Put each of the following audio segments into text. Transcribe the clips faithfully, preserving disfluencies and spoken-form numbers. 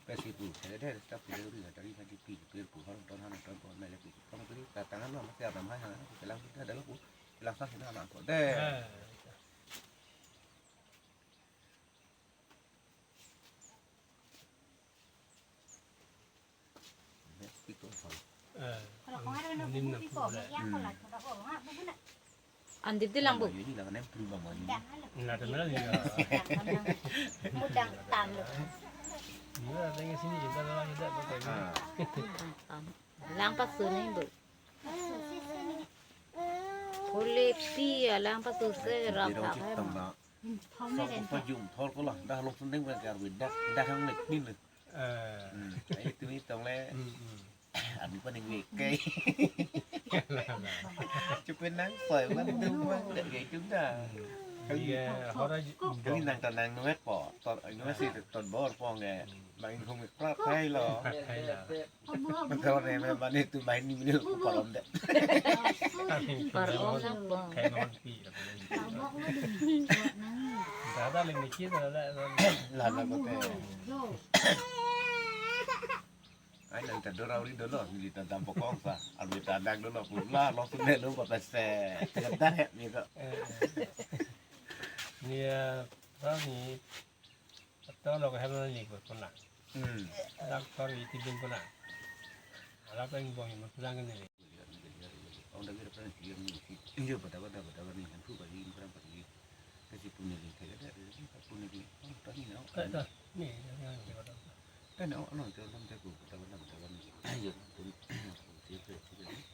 Pesi pu, saya deh, tapi dia uri, tadi tadi pi, pi, pu, hal ton, hal ton, ko, mele pi, kong pi, tatang anu, masih ada mahal, hal, kelang kita ada laku, kelang sah kita anak ko deh. Eh. Pi ko, hal. Eh, Kalau kemarin aku nim buku na di kok, pula. Yang kalau sudah kok, nggak buku nak. Andip di lang bu. Ini lang nem pun bang ini. Nggak ada lagi ya. Mudang tamu. Iya, ada yang sini juga ada lagi, ada pakai ini. Ah. Lang pasu ni bu. Boleh pi ya, lang pasu se rap. Dia rap cik hai tam ma. Thom Sok ni ko pajum thol ko lah, dah long sending bang kar wi dah, dah hang nek nin. Eh. Hmm, ai tumi tong le. Hmm, hmm. Ani pa ning wek kai. Chupin nang soi man tum man dek kai tum da. Iya, hora ji-, kali nang ta nang nuet po. Tor nuet si ton bor po nge. Bang in hum ik prat hai lo. Hai lo. Man tor ne me mane tu bang ni mine ko parom de. Parom na po. Kai non pi la ko. Dada leng ni chi dada. La la ko te. Ai nang ta dora uri dolo, ni ta dam pokong sa. Alu ta dak dolo, pula lo tu ne lo ko pese. Tegar he ni ko. Eh, eh. Ni, eh, tau ni, tau lo ko hem ni ko puna. Hmm. Dak tor iti bin puna. Ala peng bong mo pulang ni. Ong dagi dapran si yang ni si. Iyo, pada, pada, pada, pada ni, hantu bagi, kurang bagi. Kasi punya ni, kaya ada, ada ni, punya ni. Oh, tadi na. Eh, dah. Ni, ni, ni, ni, ni. Kan awak nang, kalau nang jago, pada, pada, pada, pada ni. Iyo, pun, si, si, si,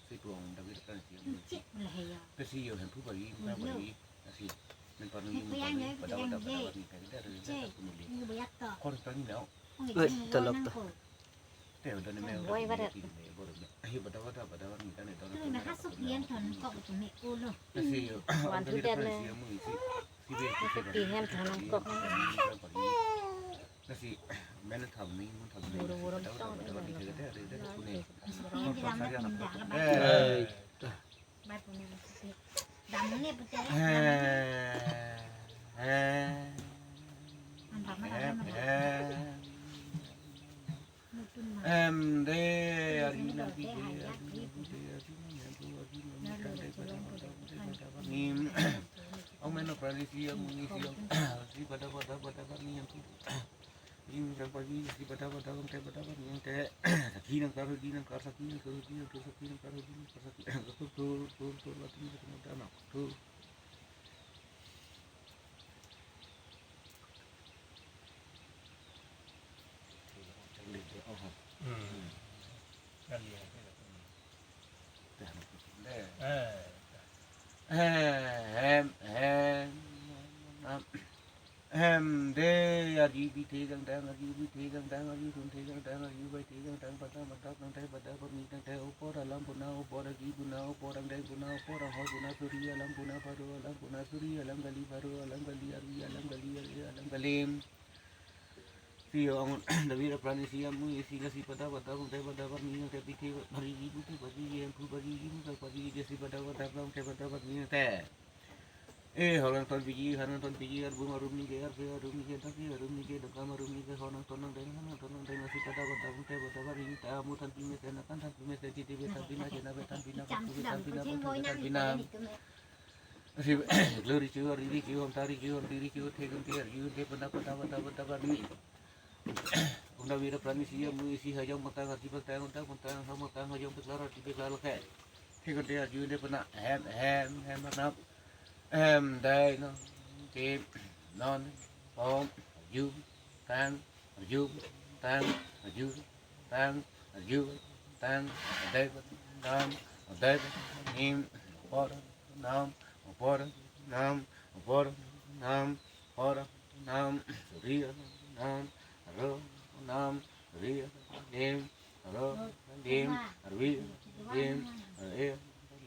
si, tu ong dagi dapran si yang ni. Kasi iyo, hantu bagi, kurang bagi. Kasi, men panu ni, pada, pada, pada, pada ni, kaya ada, ada, ada, punya ni. Kon tadi na. Eh, telok ta. Buai barat. Wan tu dan. Pi hem than kok. Buru buru tong. Eh. Dam ni pute. Eh, eh. Anda mana, eh, mana? Eh. Mutun ma. Em de, arjuna de, arjuna de, arjuna de, arjuna de, arjuna de, arjuna de. Om mano prani si, om muni si, om si pada pada pada pada ni yang tu. Ing yang pagi si pada pada om te pada pada ni yang te. Sakhi nang kar, di nang kar, sakhi nang kar, di nang kar, sakhi nang kar, di nang kar, sakhi nang kar, tur tur tur tur lati ni tu. Tur. Hmm. Kali ya. Eh. Hem, hem, hem. Hem, de, arju bi the kangdang, arju bi the kangdang, arju sun the kangdang, arju bai the kangdang, pada pada kangdang, pada pada ni kangdang, opor alam puna, opor agi puna, opor angdeng puna, opor anghoi puna, suri alam puna, pharo alam puna, suri alam kali, pharo alam kali, arvi alam kali, arvi alam kali. Si ong David apran isi amu isi lasi pada pada kangdang, pada pada ni kangdang, pithe bari ibu te bari ibu bari ibu bari ibu si pada pada kangdang, pada pada ni kangdang. Eh, horang ton piji, horang ton piji, arbung arum ni ke, arpe arum ni ke, tapi arum ni ke, dongkam arum ni ke, horang ton nang deng, horang ton nang deng, nasi pada pada, pada pada, ring ta, amu than pime sen, akan than pime sen, titi be than pina, jena be than pina, kutu be than pina, bangso be than pina. Nasi, glory chu, riri chu, om tari chu, om tiri chu, the gun te, arju te, pada pada, pada pada, pada ni. Unda vira prani sia, mu isi hajong matang, arti patang, unda patang, ha matang, hajong peklar, arti peklar lake. Thik ante arju ante puna hem hem hem nap hem dai no ke non om arju tang arju tang arju tang arju tang dai non dai nim por nam por nam por nam por nam ria nam ro nam ria nim ro lim arvi lim e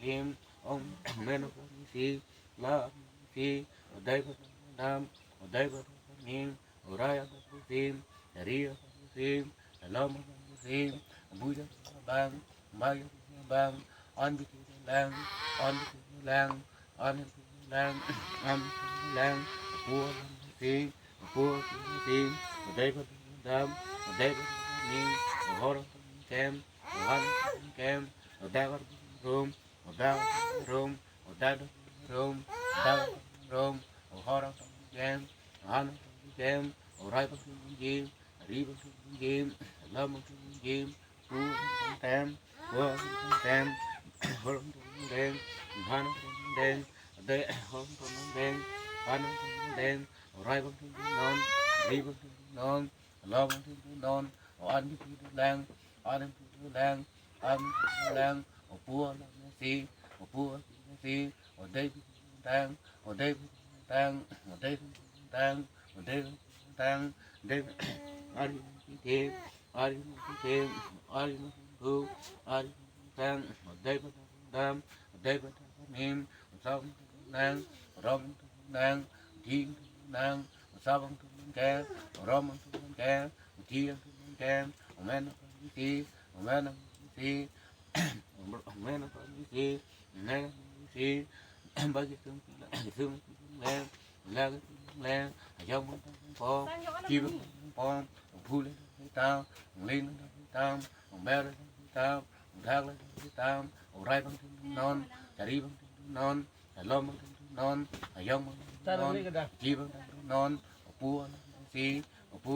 lim om meno si la si odai nam odai nim oraya sim ria sim lom sim buja bang baya bang on lang on lang on lang on lang pu sim pu sim odai Dam, odei ning, ohor kem, ohan kem, odak rum, odak rum, odak rum, odak rum, ohor kem, ohan kem, orai kem, ri kem, lam kem, pu kem, pu kem, hor kem, han kem, de, hor kem, han kem, orai kem, non, ri kem, non, lam kem, non, o an kem, lang, an kem, lang, an kem, lang, opu lam si, opu si, odei kem, tang, odei kem, tang, odei kem, tang, odei kem, tang, odei kem, ari kem, ari kem, ari kem, ari kem, tang, odei kem, dam, odei kem, nim, osap kem, nang, rom kem, nang, ding kem, nang, osap kem, ke, rom kem, ke, di kem, ke, omen kem, si, omen kem, si, omen kem, si, omen kem, si, bagi kem, kem, le, le, le, ayam pom, ki pom, phule tam, ling tam, ber tam, dak tam, orai bang non, cari bang non, alom bang non, ayam bang non, ki bang non, opu si, opu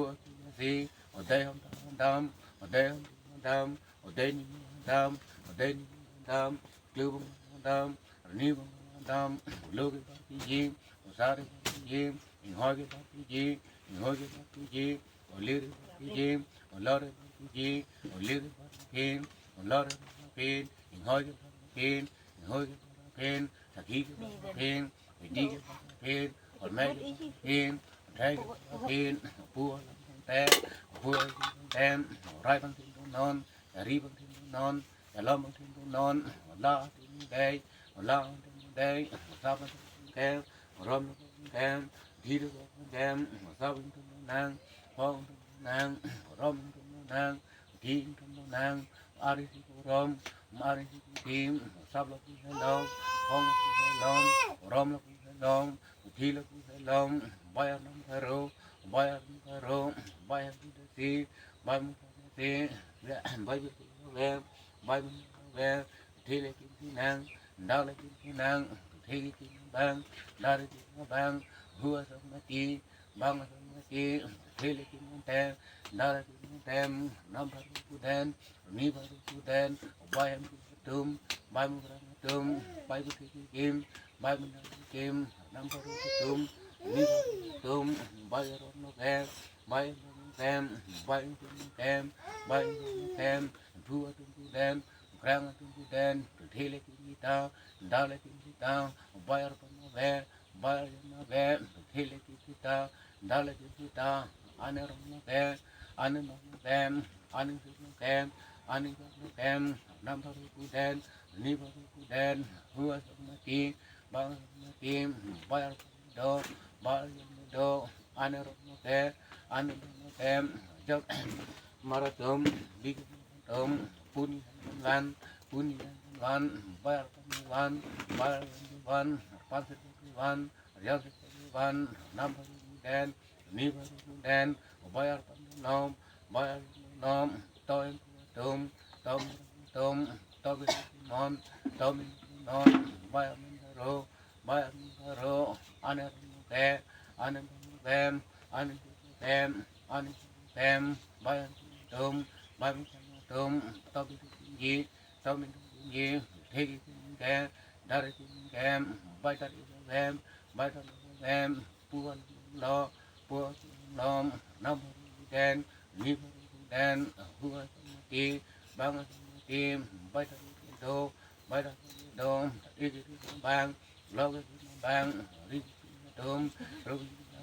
si, odei ham dam, odei ham dam, odei ni dam, odei ni dam, klu bang dam, rni bang dam, lo ke bang piji, osar bang piji, inghoi ke bang piji, inghoi ke bang piji, olir bang piji, olor bang piji, olir bang pin, olor bang pin, inghoi ke bang pin, inghoi ke bang pin, saki ke bang pin, edi ke bang pin, olmai ke bang pin, othai ke bang pin, pu alam te, pu alam tem, orai bang tin non, ari bang tin non, alom bang tin non, ola tin dei, ola tin dei, osap bang tin ke, rom bang tin ke, di bang tin ke, osap bang tin nang, pong bang tin nang, rom bang tin nang, di bang tin nang, ari si rom, ari si tim, osap lo ki helom, pong lo ki helom, rom lo ki helom, di lo ki helom, bayar nam karo, bayar nam karo, bayar nam si, bayar nam si, bayar nam si, bayar nam si, thele kim nang, dale kim nang, thele kim bang, dale kim bang, hua samati, bang samati, thele kim tem, dale kim tem, nam baru kuden, ni baru kuden, bayam tum, bayam tum, bayam kim, bayam kim, nam baru tum, ni baru tum, bayar no ke, bayam tem, bayam tem, bayam tem, bu atum kuden, krang atum kuden, thele kim kita, dale kim kita, bayar pam ve, bayar na ve, thele kim kita, dale kim kita, ane rong na ve, ane rong na ve, ane suk na ve, ane suk na ve, nam baru kuden, ni baru kuden, hua samati, bang samati, bayar pam do, bayar do, ane rong na ve, ane rong na ve, jok maratum, big tum, puni van, puni van, bayar pam van, bayar van, pansit van, rial van, nam baru den, ni baru den, bayar pam nom, bayar nom, toem tum, tom tum, tobi mon, tobi non, bayar ro, bayar ro, ane ke, ane ke, ane ke, ane ke, bayar tum, bayar tum, tobi ji, tobi ji, thegi ke, dari ke, bai dari ke, bai dari ke, puan lo, puan lo, nam den, ni den, hua ti, bang ti, bai dari do, bai dari do, igi bang, lo bang, ri tum, ru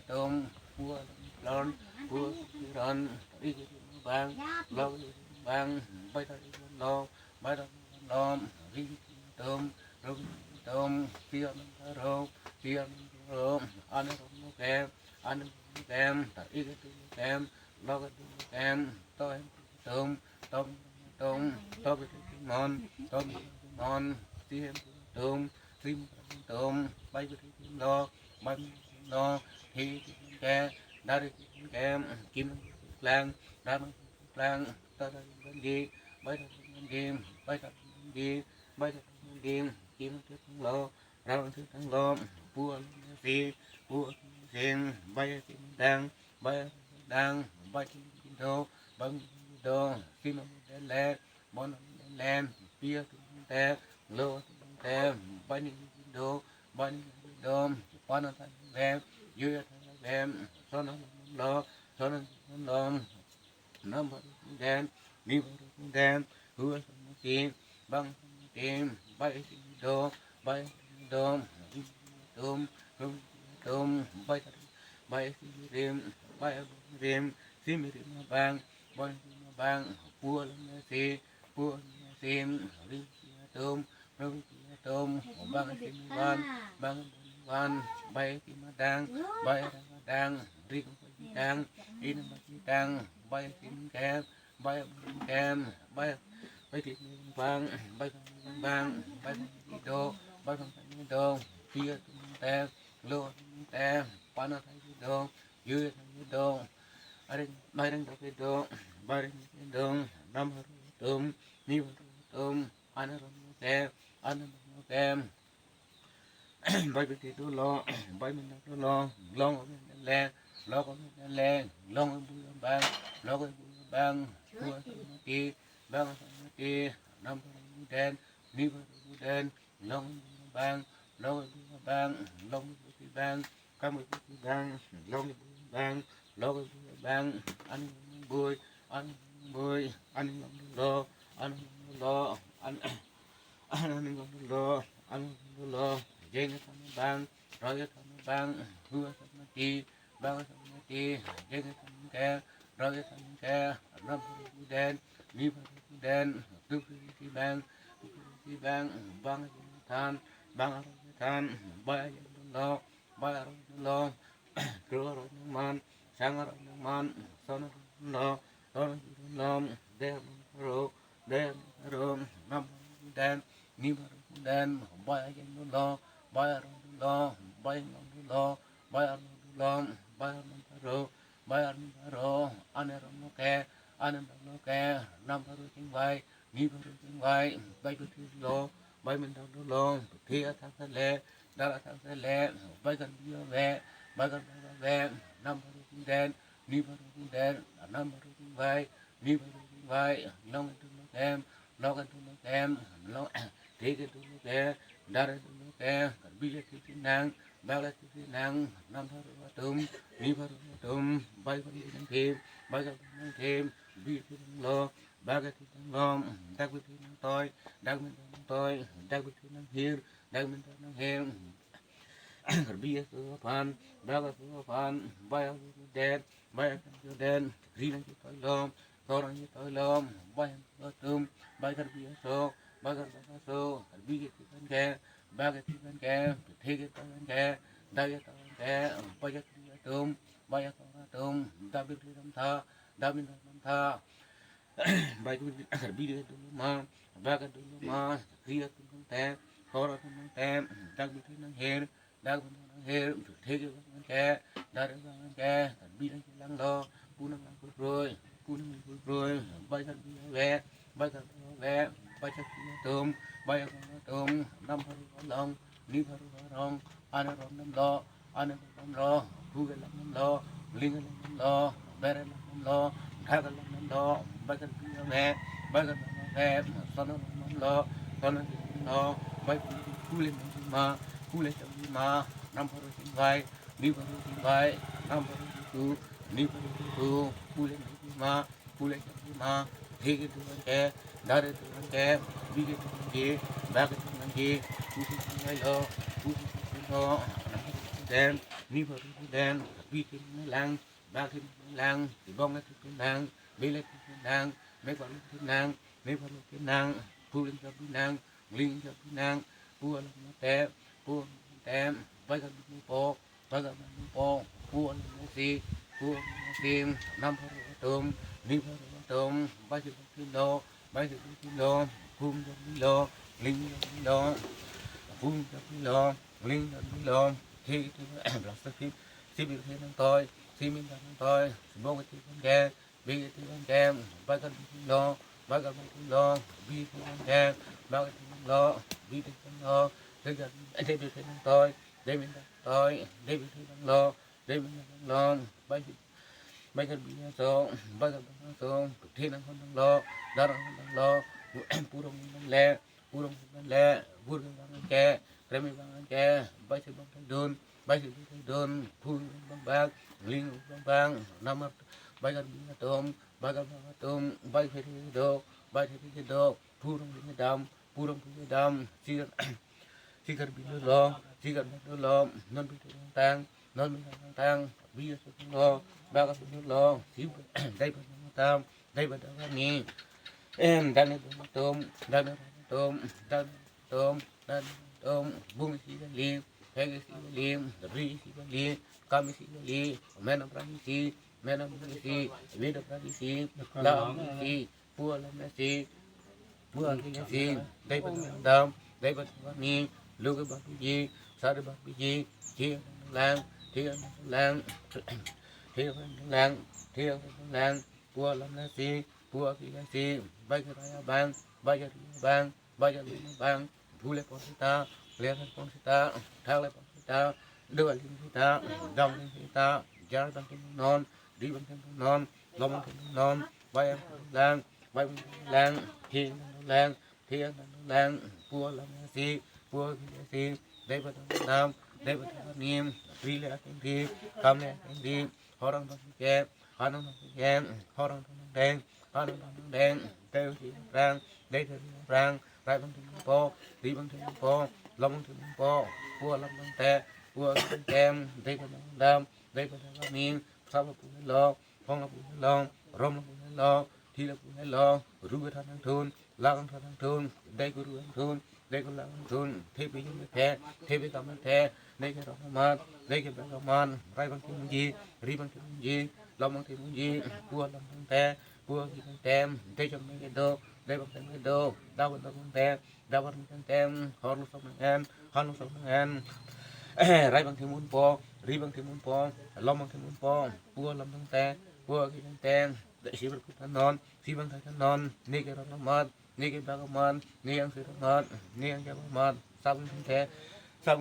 tum, puan lon, puan ron, igi bang, lo bang, bai dari lo, bai dari lo, ri tum, ru tum, pian ro, pian ro, ane ro ke, ane ro ke, igi tum, lo tum, to tum, tom tum, to non, tom non, si tum, si tum, bai lo, bai lo, he ke, dari ke, kim Lang, ram lang, ta ta lang di, bai ta lang di, bai ta lang di, bai ta lang di, kim te tang lo, ram te tang lo, pu alam si, pu alam si, bai si dang, bai dang, bai si do, bai do, si ma de le, bon de le, pi te, lo te, bai ni do, bai ni do, pan ta le, yu ta le, son lo, son lo, nam ba den, ni ba den, hu ba ti, bang ti, bai ti do, bai ti do, ri tum, tum, tum, bai ta, bai ti rim, bai rim, si mi rim bang, bai rim bang, pu alam si, pu alam si, ri tum, ri tum, bang si mi van, bang van, bai ti ma dang, bai dang, ri tum bai ti dang, ri tum bai ti dang, bai ti ke, bai ti ke, bai, bai ti bang, bai bang, bai ti do, bai bang ti do, pi tum te, lo te, pan ta ti do, yu ta ti do, aring, bai ring ta ti do, bai ring ti do, nam haru tum, ni haru tum, an haru te, an haru te, bai pi ti do lo, bai mi do lo, long mi le, lo mi le, long bu bang, lo bu bang, hu ti, bang ti, nam bu den, ni bu den, long bu bang, lo bu bang, long bu ti bang, kam bu ti bang, long bu bang, lo bu bang, an bu, an bu, an lo, an lo, an, an lo, an lo, jeng ta bang, ro ta bang, hu ta ti, bang ta ti, jeng ta ke, ro ta ke, ram bu den, ni bu den, tu ti bang, tu ti bang, bang than, bang than, bai lo, bai lo, kro ro man, sang ro man, son lo, son lo, de ro, de ro, nam den, ni ba den, bai lo, bai lo, bai lo, bai lo, bai lo, bai lo, an ro lo ke, an ro lo ke, nam ro ching bai, ni ro ching bai, bai pi ti lo, bai mi do lo, thi athak le, dar athak le, bai kan bi ve, bai kan bi ve, nam ro ching den, ni ro ching den, nam ro ching bai, ni ro ching bai, long tu lo kem, long tu lo kem, long, thi tu lo ke, dar tu lo ke, Karbi le ti nang, bak le ti nang, nam haru tum, ni haru tum, bai kan bi nang thim, bai kan bi nang thim, bi ti nang lo, bak ti nang lo, dak bi ti nang toi, dak bi nang toi, dak bi ti nang hir, dak bi nang hir, Karbi aso aphan, bak aso aphan, bai aso den, bai aso den, ri nang toi lo, tor nang toi lo, bai aso tum, bai Karbi aso, bai Karbi aso, Karbi ke ti kan ke, bak ke ti kan ke, thi ke ti kan ke, dak ke ti kan ke, bai ke ti tum, bai ke ti tum, dak bi ti tum tha, dak bi tum tha, bai ke Karbi ke tu ma, bak ke tu ma, ri ke tu te, tor tu te, dak bi ti nang hir, dak bi nang hir, thi ke bang ke, dar bang ke, Karbi nang lang lo, pu nang lang kroi, pu nang lang kroi, bai Karbi ve, bai Karbi ve, bai Karbi tum, bai Karbi tum, nam haru long, ni haru long, an ro nam lo, an ro nam lo, hu ke lang nam lo, ling ke lang nam lo, ber ke lang nam lo, tha ke lang nam lo, bai Karbi ve, bai Karbi ve, son lang nam lo, son lang nam lo, bai pu le ma, pu le ma, nam haru ching bai, ni haru ching bai, nam haru ching tu, ni haru ching tu, pu le ma, pu le ma, thi ke tu ke, dar tu ke, bi ke tu ke, bak ke tu ke, pu ti tu lo, pu ti tu lo, nam haru tu den, ni haru tu den, bi ti lang, bak ti lang, ti bong ti tu lang, bi le ti tu lang, me pa ti lang, me pa ti lang, pu le ti lang, ling ti tu lang, pu alam te, pu alam te, bai kan bi po, bai kan bi po, pu alam si, pu alam si, nam haru tum, ni haru tum, bai ti tu lo, bai ti tu lo, pu ti lo, ling ti lo, pu ti lo, ling ti lo, thi ti lo, plastic ti, si bi ti nang toi, si mi nang toi, si bong ti kan ke, Bikiti bangkeng, Bai Karbi Anglong, Bai Karbi Anglong, Bikiti bangkeng, Bai Karbi Anglong, Bikiti bangkeng, Devi Devi Bangtoi, Devi Bangtoi, Devi Banglo, Devi Banglo, Bai Bai Karbi Asong, Bai Karbi Asong, Thina Hondang Lo, Darang Hondang Lo, Purong Hondang Le, Purong Hondang Le, Burga Bangke, Kremi Bangke, Bai Si Bangdun, Bai Si Bangdun, Phu Bang Bang, Ling Bang Bang, Namar Bai Karbi Atum, Bai Karbi Atum, Bai Phiri Dok, Bai Phiri Dok, Purong Dam, Purong Dam, Sigar Sigar Bilo Lo, Sigar Bilo Lo, Non Bilo Tang, Non Bilo Tang, Bio Lo, Baga Lo, Siu Dai Bai Tam, Dai Bai Dawani, Em, Dani Tum, Dani Tum, Dani Tum, Dani Tum, Bung Sibali, Hegi Sibali, Ri Sibali, Kami Sibali, Mena Prani Si, Mena Prani Si, Vida Prani Si, La Prani Si, Pua Lam Si, Pua Ki Si, Dai Bai Dam, Dai Bai Dam Ni, Luga Bak Biji, Sari Bak Biji, Thia Lang, Thia Lang, Thia Lang, Thia Lang, Pua Lam Si, Pua Ki Si, Bai Ki Raya Bang, Bai Ki Raya Bang, Bai Ki Raya Bang, Bule Pon Sita, Le Pon Sita, Thak Le Pon Sita, Dua Ling Sita, Dong Ling Sita, Jar Bang Kim Non, Di Bang Kim Non, Lo Bang Kim Non, Bai Bang Lang, Bai Bang Lang, Thia Lang, Thia Lang, Pua Lam Si, Pua Ki Si, Dai Bai Dam, Dai Bai Dam Nim, Ri Le Akin Ri, Kam Le Akin Ri, Horang Bang Ke, Hanang Bang Ke, Horang Bang Deng, Hanang Bang Deng, Dei Si Rang, Dei Si Rang, Rai Bang Tim Po, Ri Bang Tim Po, Lam Bang Tim Po, Pua Lam Bang Te, Pua Bang Tem, Dei Bang Dam, Dei Bang Dam Nim, Sap Pu Lo, Phong Pu Lo, Rom Pu Lo, Thi Pu Lo, Ru Than Thun, Lang Than Thun, Dei Guru Thun, Dei Guru Lang Thun, Thepi Yung The, Thepi Kam The, Dei Ke Rong Mat, Dei Ke Bang Mat, Rai Bang Tim Ji, Ri Bang Tim Ji, Lam Bang Tim Ji, Pua Lam Bang Te, Pua Ki Bang Tem, Dei Jong Dei Ke Do, Dei Bang Tem Ke Do, Da Bang Da Bang Tem, Da Bang Tem Tem, Hor Lu Sok Nang En, Han Lu Sok Nang En, Rai Bang Tim Un Po, Ri Bang Tim Un Po, Lam Bang Tim Un Po, Pua Lam Bang Te, Pua Ki Bang Tem, Dei Si Ber Ku Than Non, Si Bang Thai Than Non, Ne Ke Rong Mat, Ne Ke Bang Mat, Ne Yang Si Rong Mat, Ne Yang Ke Bang Mat, Sap Bang Tim The, Sap,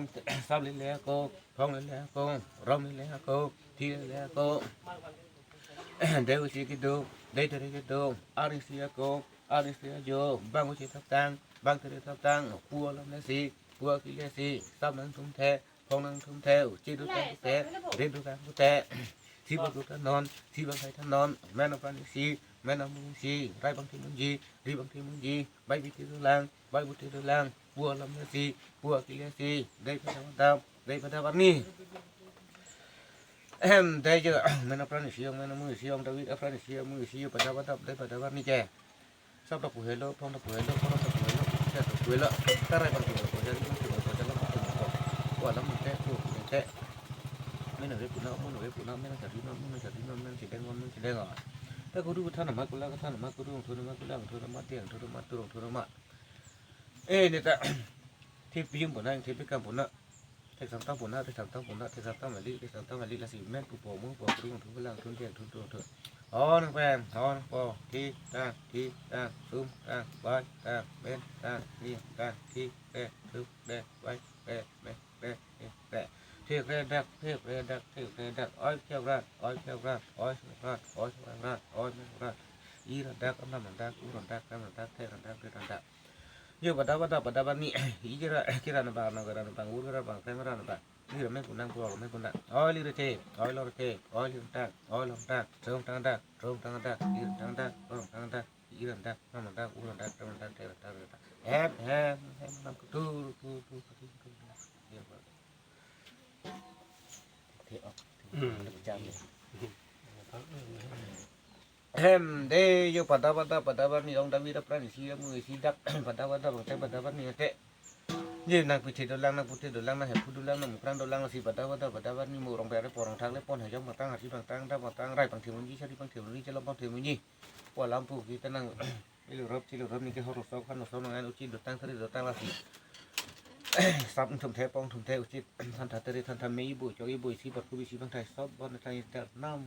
Sap Le Le Ko, Phong Le Le Ko, Rom Le Le Ko, Thi Le Le Ko, Dei U Si Ke Do, Dei Tere Ke Do, Ar Si Ko, Ar Si Jo, Bang U Si Thap Tang, Bang Tere Thap Tang, Pua Lam Le Si, Pua Ki Le Si, Sap Nang Thum The, Phong Nang Thum The, Uchi Do Tang The, Ri Do Tang The, Si Bang Do Than Non, Si Bang Thai Than Non, Mena Prani Si, Mena Mun Si, Rai Bang Tim Un Ji, Ri Bang Tim Un Ji, Bai Biti Do Lang, Bai Buti Do Lang, Pua Lam Le Si, Pua Ki Le Si, Dei Pai Dam Dam, Dei Pai Dam Arni. Ahem, Dei Jo, Mena Prani Si Ong, Mena Mun Si Ong, David Prani Si Ong, Mun Si Ong, Pai Dam Dam, Dei Pai Dam Arni ke. Sap ta pu helo, Phong ta pu helo, Phong ta pu helo, Sia ta pu helo. Tarai Bang Tim Po, Jari Bang Tim Po, Jala Bang Tim Po. Pua Lam Te, Pua Ki Le Te. Mena Ve Puna, Mena Ve Puna, Mena Sari Non, Mena Sari Non, Mena Sideng Non, Mena Sideng Non. Ta Guru Than Ma Kula, Than Ma Guru, Thun Ma Kula, Thun Ma Tiang, Thun Ma Turong, Thun Ma. Eh, ne ta. Thepi Yung Puna, Thepi Kam Puna. Thek Sam Tang Puna, Thek Sam Tang Puna, Thek Sam Tang Mali, Thek Sam Tang Mali, lasi men pu po mo po kru thun lang thun tiang thun thun thun. On pen, on po, Thi Tang, Thi Tang, Sum Tang, Bai Tang, Ben Tang, Ning Tang, Thi Te, Sum Te, Bai Te, Me Te, Ni Te. Thek Re Dak, Thek Re Dak, Thek Re Dak, Oi Kyak Rat, Oi Kyak Rat, Oi Sek Rat, Oi Sek Rat, Oi Me Rat. I Rat Dak, Am Rat Dak, U Rat Dak, Kam Rat Dak, Thek Rat Dak, Thek Rat Dak. Yo, pada pada pada bani, ira kira na bang, na kira na bang, ur kira bang, kreng kira na bang. Ira me kunang, pulo me kunang. Oi li rete, oi lo rete, oi li tak, oi lo tak, trong tang tak, trong tang tak, ira tang tak, trong tang tak, ira tak, nam tak, ur tak, kreng tak, kreng tak, kreng tak. Hem hem hem nam tu tu tu tu tu tu. Yo, Pak. Oke, oh. Hmm. Pecah, ya. Hem, Dei Jo, pada pada pada bani Ong David Prani Si Ong Mun Si Dak, pada pada bang te, pada bani te. Ye nang pithe dolang, nang puthe dolang, nang hephu dolang, nang mukrang dolang, si pada pada pada bani Murong Pere Porong Thang Le Pon Hajong Bang Tang, Hari Bang Tang, Da Bang Tang, Rai Bang Themunji, Sari Bang Themunji, Chelom Bang Themunji. Pua Lam Pu kita nang ilu rop chilu rop ni ke hor sok kan sok nang an uchi dotang tari dotang lasi. Sap thum the pong thum the uchi than tha tari than tha me ibu chok ibu isi bat kubi si bang thai sop bon tang itar nam.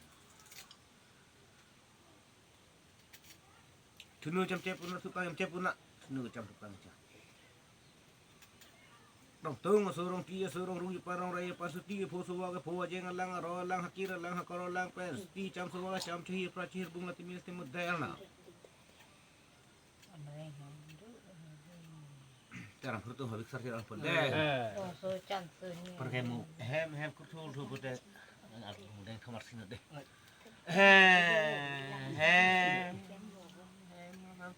Thunu cham chep puna, thupang cham chep puna. Thunu cham thupang cham. Rongtung aso, rongti aso, rongrung ipa, rongrai ipa, suti apho, sova apho, ajeng alang, aro alang, hakir alang, hakor alang pen, suti cham sova cham, chihir pra chihir bung lati mis timut dayang na. Taram purtu habik sar sar pun deh. Eh. Oso cham suni. Perkemu hem hem kurthul thul pute. Aku deng kamar sini deh. Hem hem.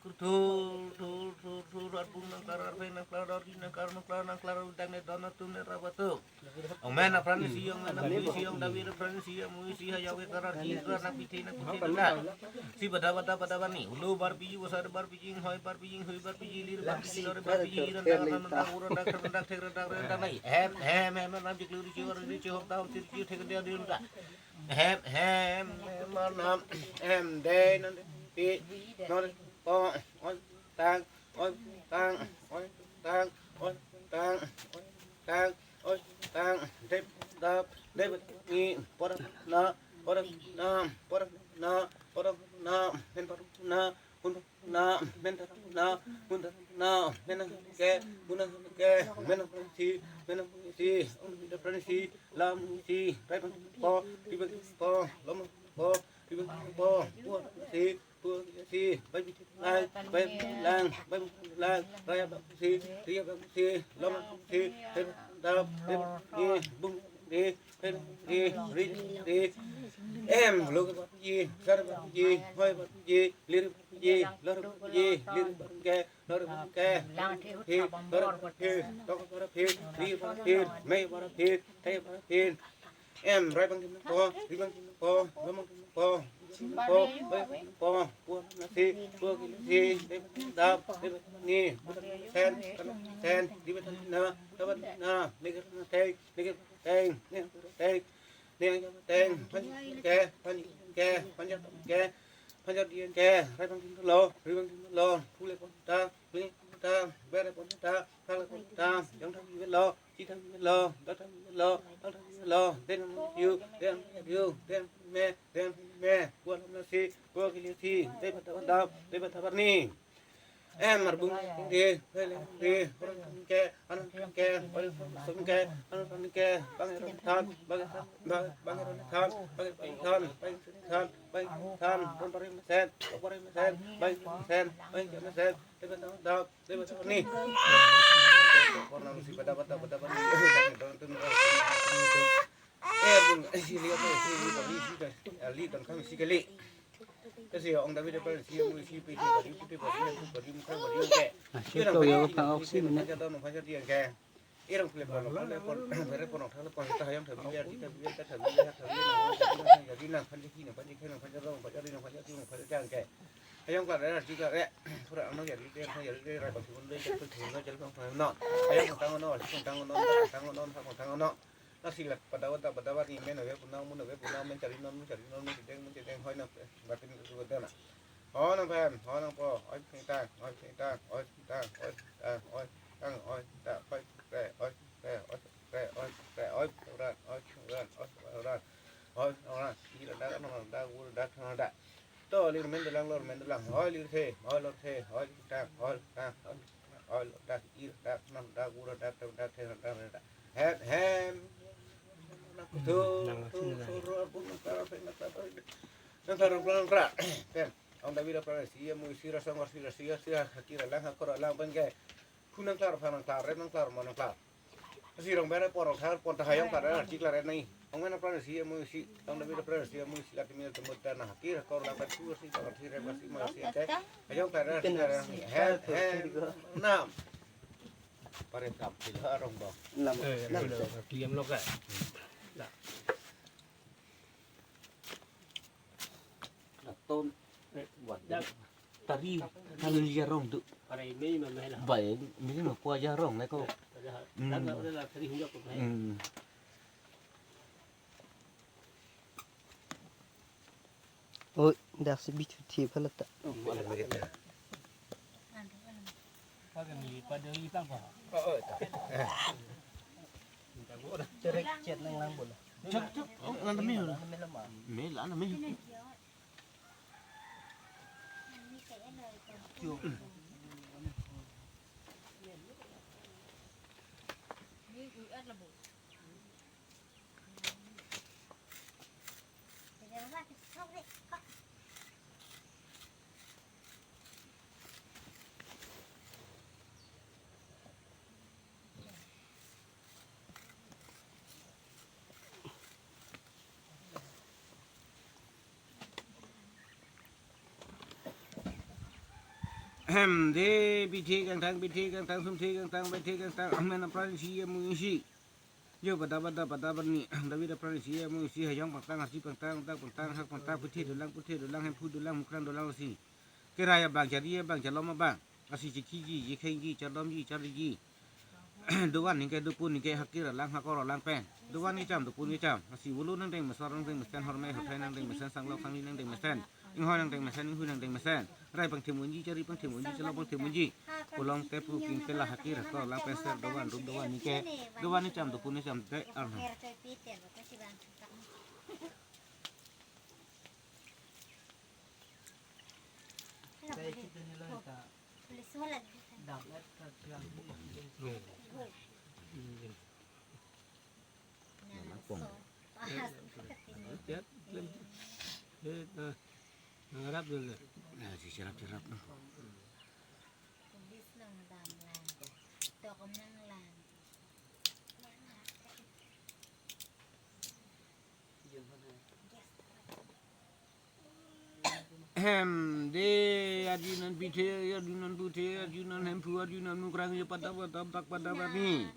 Kurthul thul thul thul, arbung nangklar, arve nangklar, ardi nangklar, nangklar nangklar, udang ne dona tum ne rabatum. Ong men apran isi, ong men apran isi, ong David apran isi, ong Musi hayau ke karar si karar nang pithi nang pithi nang. Si bada bada bada bani. Ulo bar piji, usa bar piji, hoi bar piji, hoi bar piji, lir bar piji, lor bar piji, ran dak ran dak ura dak ran dak thek ran dak ran dak nai. Hem hem hem nam jiklu ri chiwar ri chihok tam tir chi thek dia ri ran dak. Hem hem hem nam hem de nan pi non po oi tang oi tang oi tang oi tang oi tang oi tang dep dap dep ni por na por na por na por na men por na hun na men Po, ri abang po, lom po, ri abang po, pu abang si, pu abang si, bai abang lang, bai abang lang, bai abang lang, rai abang si, ri abang si, lom abang si, ri abang dap, ri abang ni, bung ni, ri abang ni, ri abang ni, em, lo abang ji, sar abang ji, hoi abang ji, lir abang ji, lor abang ji, lir abang ke, lor abang ke, lang thi hut phi, lor abang phi, tok abang phi, ri abang phi, mei abang phi, thai abang phi, em, rai abang kim po, ri abang kim po, lom abang kim po, po, bai abang po, pu abang si, pu abang si, bai abang dap, bai abang ni, pu abang sen, pu abang sen, ri abang na, ri abang na, ni ke na teng, ni ke teng, ni ke teng, ni ke teng, phan ke, phan ke, phan ke, phan di ke, rai abang kim lo, ri abang kim lo, pu le pon ta, pu le pon ta, ber le pon ta, phak le pon ta, jong thang lo, chi thang lo, dak thang lo, dak thang lo, den yu, den yu, den me, den me, pu alam lasi, pu kili si, de bata bata, de bata barni. Em, marbung de, de, de, orang ke, anak ke, orang sum ke, anak ke, bang orang than, bang orang than, bang, bang orang than, bang orang than, bang orang than, bang orang than, bang orang than, bang orang than, bang orang than, bang orang than, de bata bata, de bata barni. Pornam si pada pada pada pada. Eh, bung, eh, si lihat, eh, si lihat, si lihat, si lihat, si lihat. Kasi ong David apa si, si pi si, si pi si, si pi si, si pi si, muka si ke. Ah, si to ya, pa oksi mena. Jadon, muka jadi ke. Irang pule pon, pon, pon, pon, pon, pon, pon, pon, kita hayang thabi ya, kita bi ya, kita thabi ya, thabi ya, nang, nang, nang, nang, nang, panji ki, nang, panji ki, nang, panji dong, panji ri, nang, panji tu, nang, panji jang ke. Hayang klar, eh, juga, eh, pura ano ya, ri, eh, ya, ri, eh, rai, bang, si, pun, doi, jal, pun, si, no, jal, pun, pun, no. Hayang tang no, si, tang no, tang no, tang no. Nasi lak pada wata pada warni men ave punang mun ave punang men chari non mun chari non mun chedeng mun chedeng hoi nang batin su dana. Ho nang phan, ho nang po, oi phi tang, oi phi tang, oi phi tang, oi tang, oi tang, oi ta, oi re, oi re, oi re, oi re, oi ran, oi ran, oi ran, oi ran. Oi ran, i ran da, no ran da, u ran da, thang ran da. To, lir men dolang, lor men dolang. Oi lir the, oi lor the, oi lir dak, oi lir dak, oi lir dak, i lir dak, nam dak, u lir dak, tam dak, the dak, dak. Hem, hem. Thu, thu, thu, ro, bung, nang klar, nang klar, nang klar, nang klar. Hem. Ong David apran si, ya, mu si, rasong, si, si, si, hakir alang, hakor alang, pen ke. Hu nang klar, phan nang klar, rep nang klar, mon nang klar. Si rong bere por rong thar pon ta hayong klar, arji klar nai. Ong men apran si amu si, ong David apran si amu si, lati mi temu ta na hakir, kor la pen tu si, kor si rep si ma si ke. Hayong klar, arji klar nai. Hem, hem, nam. Pare kam sila rong bang. Nam. Eh, nam. Klem lo ka. Ton. Tari, tari jarong tu. Bai, mini ma kua jarong le ko. Hmm. Hmm. Oh, dak si bitu ti pala ta. Cherek chet nang lang bola. Chok, chok, oh, nang tami. Mela, nang tami. Ahem, de, bithe kangthang, bithe kangthang, sumthe kangthang, baithe kangthang, amen apran si amu isi. Jo, pada, pada, pada, barni, David apran si amu isi, hayong pangtang, arji pangtang, dak pangtang, hak pangtang, puthe dolang, puthe dolang, hemphu dolang, mukrang dolang si. Kerai abang, chari abang, chalom abang. Lasi chekiji, chekhengji, chardomji, charliji. Dovan ningke, dopun ningke, hakir alang, hakor alang pen. Dovan kecham, dopun kecham. Lasi volo nangdeng mesen, nangdeng mesen, horme, hothai nangdeng mesen, sanglok, sangli nangdeng mesen. Inghoi nangdeng mesen, inghui nangdeng mesen. Rai pangthim unji, chari pangthim unji, chalom pangthim unji. Kolom tepu ping pela hakir, hakor alang pen ser, dovan, rum dovan ningke. Dovan kecham, dopun kecham, te, arna. Tiat, klem. Eh, nah, nangrap dulu. Nah, si cerap-cerap, nah. Police nangdam lang. Tokom nanglang. Hem, de, arjunon pithe, arjunon puthe, arjunon hemphu, arjunon mukrang, yo pada pada dak pada bani.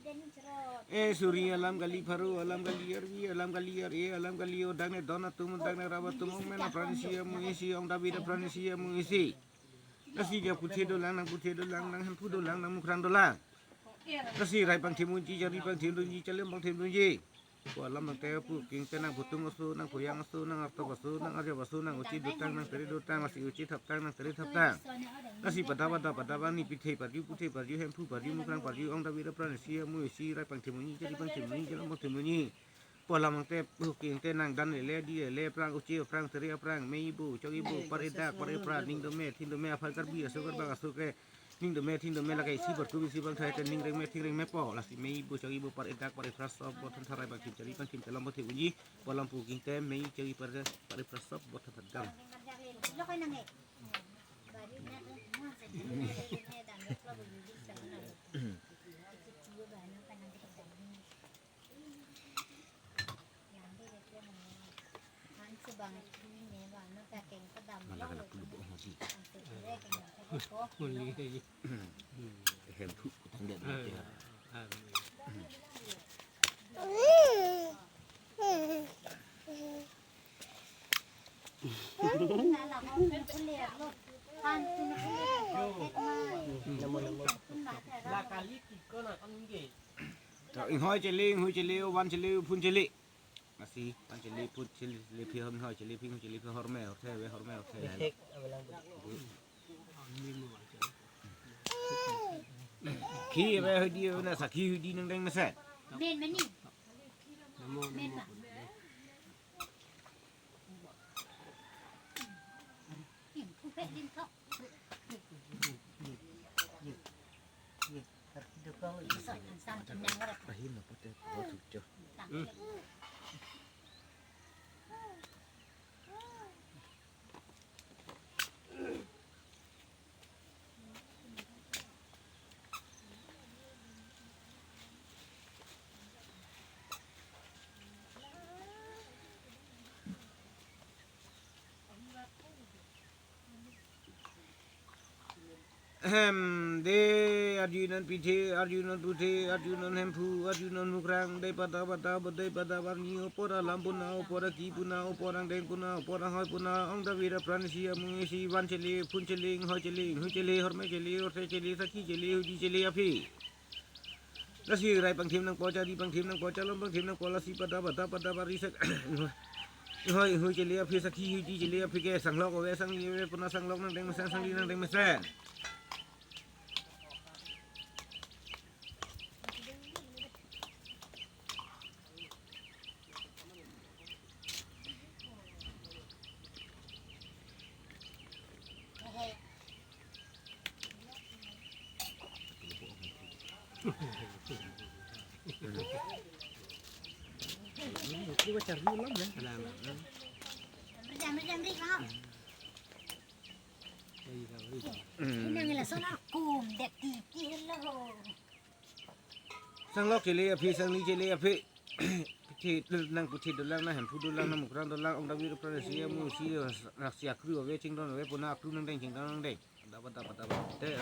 Eh, suri alam kali, pharo alam kali, arvi alam kali, ar-e alam kali, odang ne don atum, odang ne rap atum, ong men apran isi amu isi, ong David apran isi amu isi. Lasi ja puthe dolang, nangputhe dolang, nanghemphu dolang, nangmukrang dolang. Lasi rai pangthim unji, jari pangthim unji, chelem pangthim unji. Pu alam nangte pu king te nangputung aso, nangpuyang aso, nangartop aso, nangarjap aso, nang-uchi dotang, nangtere dotang, lasi uchi thaptang, nangtere thaptang. Lasi pada pada pada bani pithe parju, puthe parju, hemphu parju, mukrang parju, ong David apran isi amu isi, rai pangthim unji, jari pangthim unji, chelem pangthim unji. Pu alam nangte pu king te nangdan lele, di lele, aphrang uchi aphrang, tere aphrang, mei ibu, chok ibu, par-e dak, par-e phra, ning dome, thin dome, aphan Karbi aso, Karbak aso ke, ning dome, thin dome, lake isi bar kubi isi bang thai te ning rengme, thing rengmepo, lasi mei ibu, chok ibu, par-e dak, par-e phra, sop bot than tharai bang thim, jari bang thim, chelem bot thim unji, pu alam pu king te, mei, chok ibu, par-e, par-e phra, sop bot than than dam. Mala kana pulu bo hodi. Hemphu tang dia dia. Namo, namo. To inghoi chele, inghoi chele, ovan chele, phun chele. Lasi, van chele, phun chele, chele phi, inghoi chele phi, inghoi chele phi, horme, horthe, ave horme, horthe. Bihek, ave lang. Khi ave hoi di, ave na sakhi hoi di nang deng mesen. Men mani. Namo, men namo. Ahin na pate, Ahem, de, arjunon pithe, arjunon puthe, arjunon hemphu, arjunon mukrang, de pada pada, de pada barni, opor alam puna, opor aki puna, opor angdeng puna, opor anghoi puna, ong David apran isi amu isi, van chele, phun chele, inghoi chele, inghoi chele, horme chele, horthe chele, sakhi chele, hudi chele aphi. Lasi rai pangthim nangpo, jari pangthim nangpo, chelem pangthim nangpo, lasi pada pada pada bari sak. Inghoi, inghoi chele aphi, sakhi hudi chele aphi ke, sanglok ave, sangli ave, puna sanglok nang deng mesen, sangli nang deng mesen. Nang la solar kum dek tiki hello. Sanglok chele aphi, sangli chele aphi. Pithe nang puthe dolang, nang hemphu dolang, nang mukrang dolang, ong David apran isi amu isi, nang si akru ave, chingdon ave, puna akru nang deng, chingdon nang deng. Dapat, dapat, dapat. Te.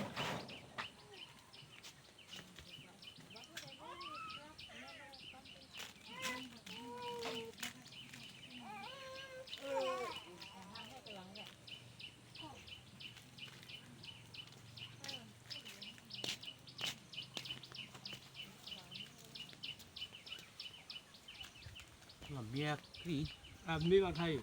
Lamia kri. Lamia mathai.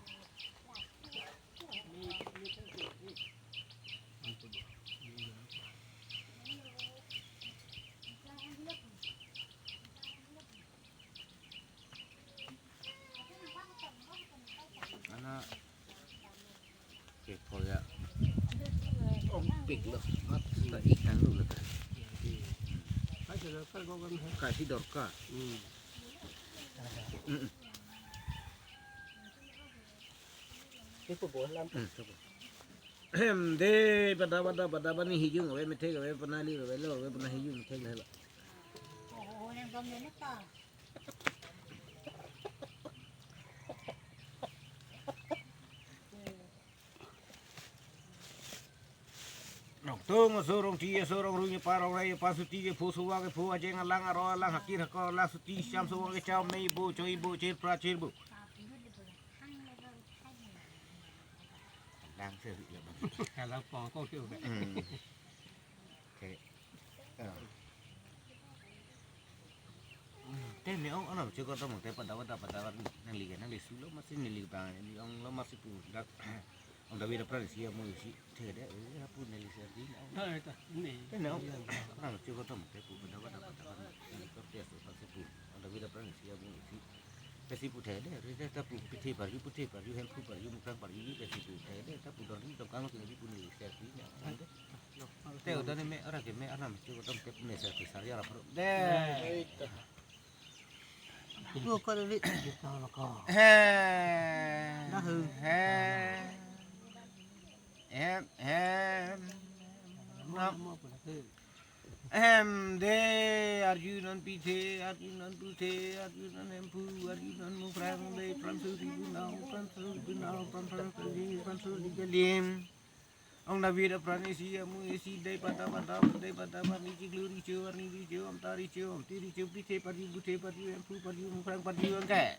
Ana ke koya. Ong pik lo, mat ta ikang lo ta. Kasi dorkar ko kan hai. Kasi dorkar. Hmm. Mm-mm. Hmm, coba. Ahem, de, pada, pada, pada, pani hijung, ave methek, ave panali, ave lo, ave pana hijung, methek, ave lo. Rongtung aso, rongthi aso, rongrung epa, rongrai epa, suti kepho, suwa kepho, ajeng alang, aro alang, hakir hakor alang, suti cham, suwa kecham, mei bo, choi bo, chir pra chir bo. Alang se. Alang pong ko ke. Hmm. Oke. Ya. Te ne ong anam che ko tong te pada pada pada nangli ke nangli sulo masi neli bang ni ong lo masi pu dak. Ong David apran isi amu isi the de, eh, apu neli serdi na. Dah, dah, ini. Te ne ong anam che ko tong te pu pada pada pada nangli ko te su pa se pu. Ong David apran isi amu isi. Te si pu the de, re de ta pu pithe parju, puthe parju, hemphu parju, mukrang parju, te si pu the de, ta pu dong ni tong kang lo pu neli serdi na. Te udah ni me ora ke me anam che ko tong te pu ne serdi sar ya ra pro. De. Ko ko ri. He. Dah. He. Em, em. Nam. Em, de, arju non pithe, arju non puthe, arju non hemphu, arju non mukrang, de, pran suri bunau, pran suri bunau, pran suri kali, pran suri kali. Ong David apran isi amu isi dei pada pada dei pada pani chiklo richo arni richo amta richo amti richo pithe parju puthe parju hemphu parju mukrang parju angke.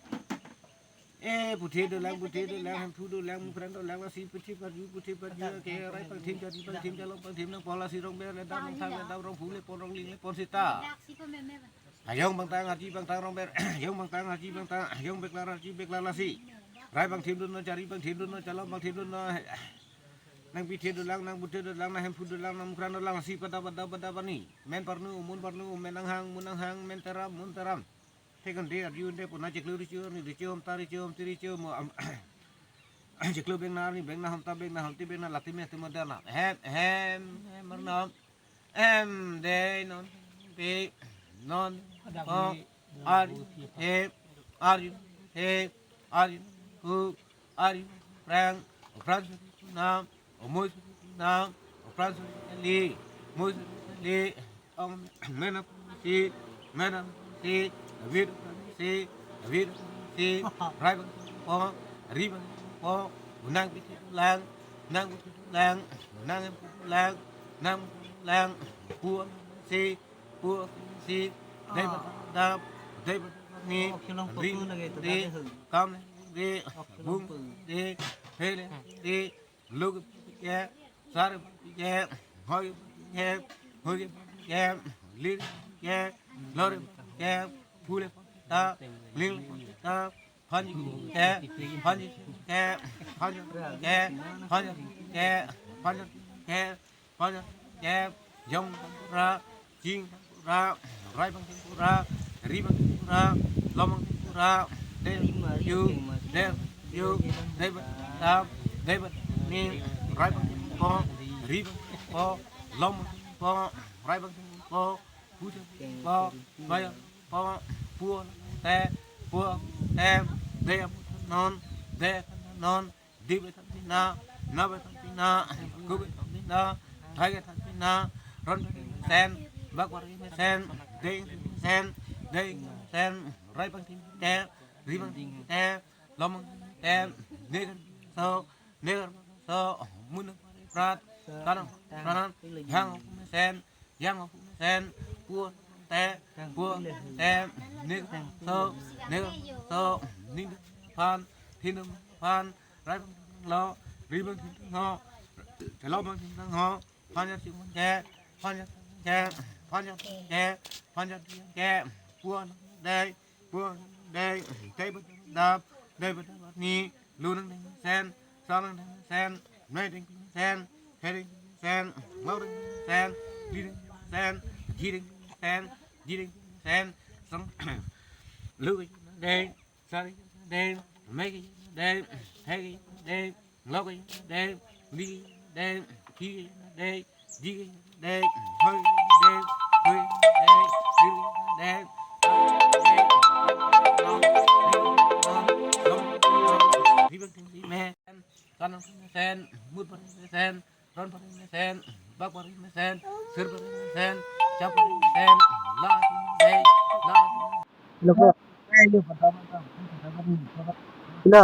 Eh, puthe dolang puthe dolang hemphu dolang mukrang dolang lasi pithe parju puthe parju angke rai pangthim chari pangthim chalong pangthim nangpo lasi rongber ledam nangthang ledam rongphu lepon rongling lepon sita. Ayong bangtang arji bangtang rongber ayong bangtang arji bangtang ayong beklar arji beklar lasi. Rai pangthim dun non chari pangthim dun non chalong pangthim dun non. Nang pithe dolang, nang puthe dolang, nang hemphu dolang, nang mukrang dolang, si pada pada pada pani. Men parnu, mun parnu, men nanghang, mun nanghang, men teram, mun teram. Thekon de arju de puna chiklo richo, ni richo, amta richo, amti richo, mo am, chiklo bengna, ni bengna, amta bengna, amti bengna, lati me tema dana. Hem, hem, hem, arnam. Em, de, non, pe, non, ko, ar, he, ar, he, ar, hu, ar, prang, prang, nam, omus, nam, prang, li, mus, li, ong, menam, si, menam, si, vir, si, vir, si, rai, po, ri, po, unang, lang, nang, lang, nang, lang, nang, lang, pu, si, pu, si, dei, dap, dei, ni, ri, ri, kam, ri, bung, ri, hele, ri, luk, ke, sar, ke, hoi, ke, hoi, ke, lir, ke, lor, ke, phule, ta, ling, ta, Phan ke, phan ke, phan ke, phan ke, phan ke, phan ke, phan ke, jong ra, jing ra, rai bang ra, ri bang ra, long bang ra, de yu, de yu, de ta, de ni, rai bang po, ri bang po, long bang po, rai bang po, pu bang po, bai po, pu te, pu te, de non, de non, di be than pina, na be than pina, ku be than pina, thai ke than pina, ron be sen, bak war ke sen, de sen, de sen, rai bang tin te, ri bang tin te, long bang tin te, ne kan so, ne kan so, mun prat, tanang, tanang, hang sen, Yang sen, pu te, pu te, nik so, nik so, ning phan, thin phan, rai lo, ri bang thin ho, chalo bang thin ho, phan ya sing ke, phan ya ke, phan ya ke, phan ya ke, pu dei, pu dei, dei ba dap, dei ba dap ni, lu nang dei sen, sa nang dei sen, nai dei sen, he dei sen, mau dei sen, li dei sen, ji dei sen, ji dei sen, sang, lu dei, sa dei, me dei, he dei, lo dei, li dei, thi dei, di dei, hoi dei, hui dei, li dei, dei, dei, dei, dei, dei, dei, dei, dei, dei, dei, dei, dei, dei, dei, Kanang mesen, mut mesen, ron mesen, bak mesen, sir mesen, chap mesen, la mesen, la. Hello, bro. Hello.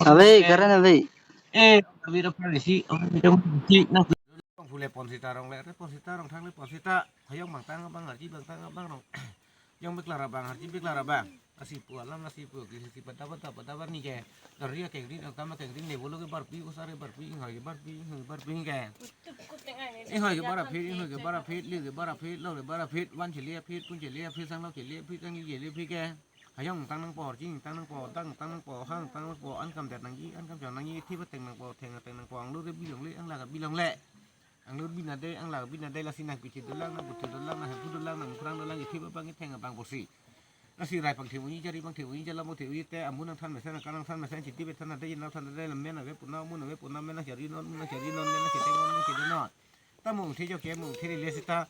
Ave, current ave. Eh, kami dapat isi, kami dapat isi, nang. Pule pon sita rong le, pon sita rong thang le, pon sita. Hayong bang tang bang, arji bang tang bang rong. Yong beklar abang, arji beklar abang. Lasi pu alam, lasi pu, kisi si pada pada pada pada bar ni ke. Dari ya kengri, angkama kengri ne bolo ke barpi, usare barpi, inghoi ke barpi, inghoi barpi ke. Inghoi ke bar aphi, inghoi ke bar aphi, li ke bar aphi, lo ke bar aphi, van chili aphi, pun chili aphi, sanglo chili aphi, tangli chili aphi ke. Hayong tang nangpo, jing tang nangpo, dang tang nangpo, hang tang nangpo, an kam det nangji, an kam chon nangji, thi ba teng nangpo, theng teng nangpo, anglo ke bilong le, angla ke bilong le. Anglo bina de, angla bina de, lasi nang pithi dolang, nang puthi dolang, nang hemphu dolang, nang mukrang dolang, ithi ba bang itheng abang bosi. Lasi rai pangthe unji, jari pangthe unji, jala pangthe unji te, amu nang than mesen, nang kanang than mesen, chiti be than de, nang than de, men ave puna, mun ave puna, men nang jari non, mun nang jari non, men nang chete non, men chete non. Ta mung the jo ke, mung the le sita.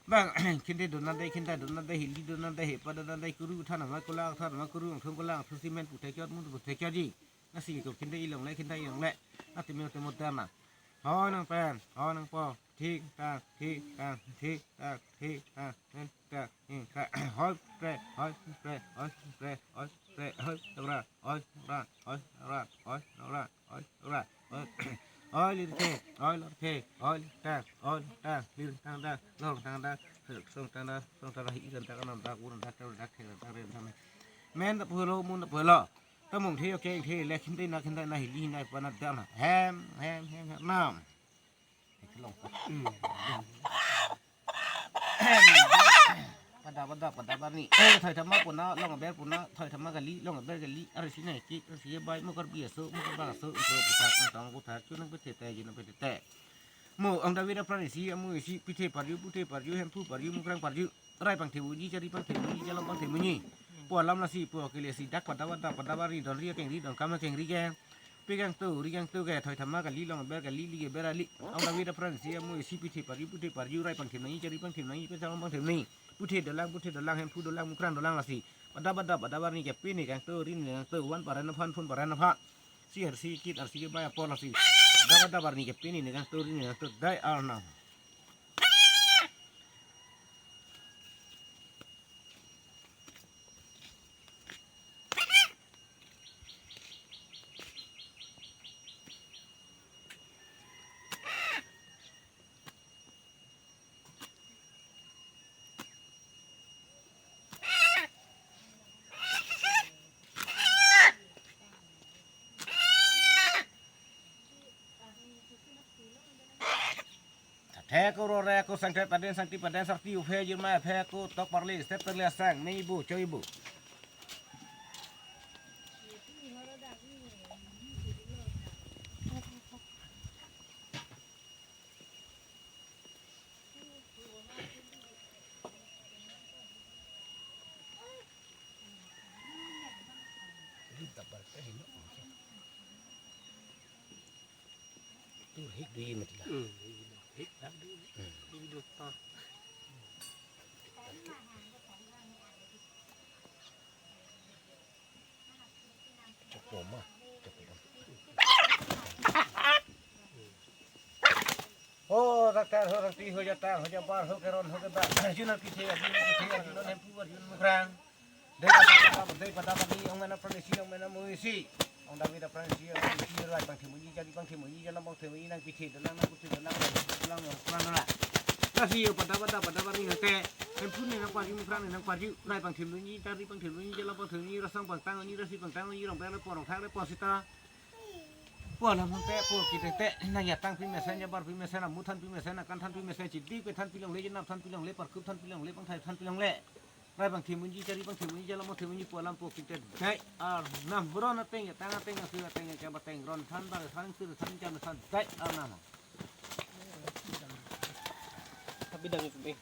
Bang, khinte dona de, khinta dona de, hili dona de, hepa dona de, kuru than ma, kula than ma, kuru thung kula thung si men puthe kyot, mun puthe kyot ji. Lasi ko khinte ilong le, khinta ilong le. Ati me te mo dana. Hoi nangpen, hoi nangpo, thik thak, thik thak, thik thak, thik thak, thik thak, thik thak. Hoi pre, hoi pre, hoi pre, hoi pre, hoi ra, hoi ra, hoi ra, hoi ra, hoi ra, hoi. Hoi lirke, hoi lirke, hoi lirta, hoi lirta, lir tang da, long tang da, song tang da, song tang da, hi tang da, nam da, un da, tang da, thek da, re da. Men da pulo, mun da pulo. Ta mung the, okay, the, le khinte na, khinte na, hili na, pa na, da na. Hem, hem, hem, hem, nam. Long. Hmm. Hem. Pada, pada, pada, pada ni. Eh, thoi thama puna, long ber puna, thoi thama kali, long ber kali, arsi na ki, arsi bai, mukar bi aso, mukar ba aso, intro puthak, intong puthak, chu nang pete te, ju nang pete te. Mo, ong David apran isi, amu isi, pithe parju, puthe parju, hemphu parju, mukrang parju. Rai pangthe unji, jari pangthe unji, jalam pangthe unji. Pu alam lasi, pu akile si dak pada pada pada bar ri don ri akeng ri don kam akeng ri ke. Pi kangtu, ri kangtu ke, thoi thama kali long ber kali li ke ber ali. Ong David apran isi amu isi pithe parju, puthe parju, rai pangthe unji, jari pangthe unji, pe jalam pangthe unji. Puthe dolang, puthe dolang, hemphu dolang, mukrang dolang lasi. Pada pada pada bar ni ke pi ni kangtu, ri ni kangtu, van paran aphan, phun paran aphan. Si arsi kit arsi ke bai apor lasi. Pada pada bar ni ke pi ni kangtu, ri ni kangtu, dai arnam. Thek ko rore ko sangthe paden sangti paden sarti uphe jirma phe ko tok parli step terli asang me ibu cho ibu. Tur hik dui matila. Hmm, hik dak dui. Hmm. Dui dua ta. Chokpo ma, chokpo ma. Ho, daktar, ho, dakti, ho, jatang, ho, jambar, ho, keron, ho, kebak. Arjun, arki, the, arjun, arki, the, arjun, hemphu, arjun, mukrang. Dei pada, dei pada, dei pada, dei ong mena pranisi, ong mena muisi. Ong David apranisi, ong muisi, rai pangthe unji, jari pangthe unji, jalam pangthe unji, nang pithe dolang, nang puthe dolang, nang puthe dolang, nang puthe dolang. Lasi yo pada, pada, pada, pada, nang te. Hemphu ne nang parju, mukrang ne nang parju, rai pangthe unji, jari pangthe unji, jalam pangthe unji, rasong pangtang unji, rasi pangtang unji, rong peng le pon, rong thak le pon sita. Pu alam nang te, pu kite te, nang jatang pi mesen, jambar pi mesen, amu than pi mesen, akan than pi mesen, chidi pe than pi longle, jenap than pi longle, parkup than pi longle, pangthai than pi longle. Rai pangthe unji, jari pangthe unji, jalam pangthe unji, pu alam pu kite. Dai arnam, bro na teng, jatang teng, asu teng, jam teng, ron than, bar than, sur than, jam than, dai arnam. Tapi dang itu, eh.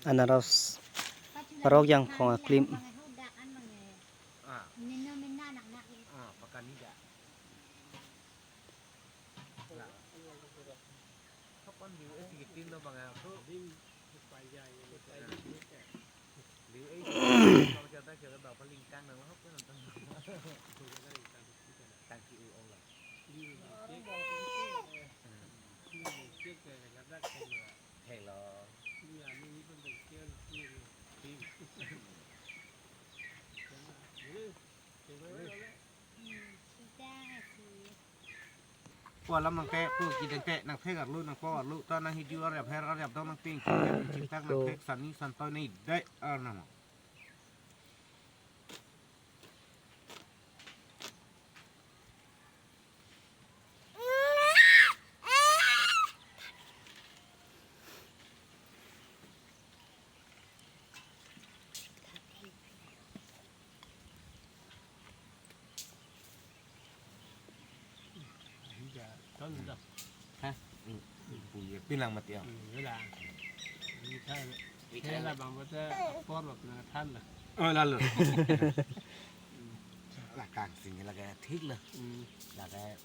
Anaros parok jangphong aklim. Ah, ah, pakanida. Kapan di U S kitin lo bang aku. Di U S bang kita kita bang paling kang nang hop kan nonton. Tangki u ong la. Hello. Pu alam nangke, pu kideng te, nangphek arlo, nangpo arlo, ta nang hiju arep her arep dong nangping, chingthak nangphek sani santoi nai dai arnam. Ha? Punya pinang mati ya. Ini kan. Ini kan. Saya lah bang bata apor lah pernah than lah. Oh, lalu. Lah kang sing lah kayak thik lah. Lah kayak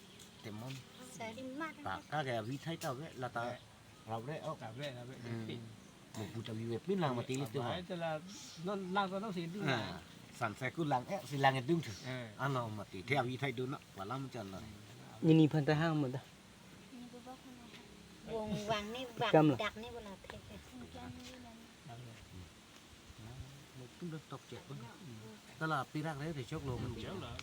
temon. Sari mat. Pak kayak avi thai tau ke lah ta. Rap re, oh. Rap re, rap re. Hmm. Mo puta vive pin lang mati itu. Apa itu lah, non lang non si itu. Nah, san saya ku lang, eh, si lang itu tu. Eh. Ano mati, dia avi thai dun, palam chan lah. Ini phanta hang mata. Wong wang ni bak. Ikam lah. Dak ni bola thek. Mo pun dak tok cek pun. Tala pirak re, re chok lo. Jauh lah.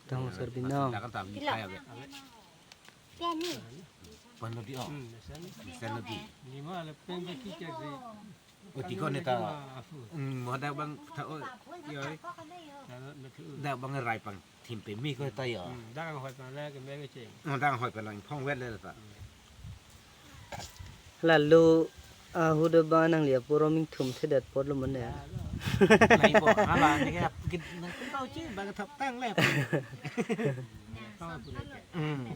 Tang sarbina. Kan tam ni kaya be. Piani. Pan lo di oh. Hmm, biasa ni. Biasa lo di. Lima le pen baki cek si. Oh, di ko ne ta. Hmm, mo dak bang ta oh. Yo. Dak bang rai pang thim pe mi ko ta yo. Hmm, dak hoi pang le ke me ke cek. Oh, dak hoi pang lang phong vet le ta. Lalu, ah, huda ba nangli apor roming thum thedet apor lo mane. Nai bo, hala ni ke kin nang kau chi ba thap tang le. Hmm.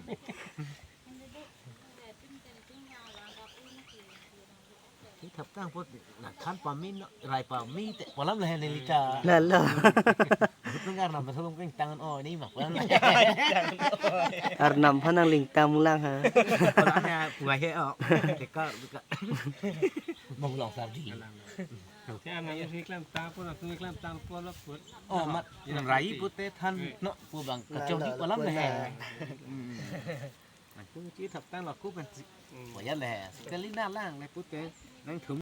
Thap tang pot na khan pa min no, rai pa mi te palam le ne lita. Lalo. Pengar nam thong peng tangan oh ni mak palam le. Arnam phan nangling tam lang ha. Palam ya puai he oh. Teka teka. Mong long sar di. Kaya nang si klam tang pon, nang si klam tang pon lo pon. Oh, mat, nang rai pute than no pu bang kachong di palam le he. Nang pu chi thap tang lo ku pen si. Payan le he. Sekali na lang le pute. Nang thum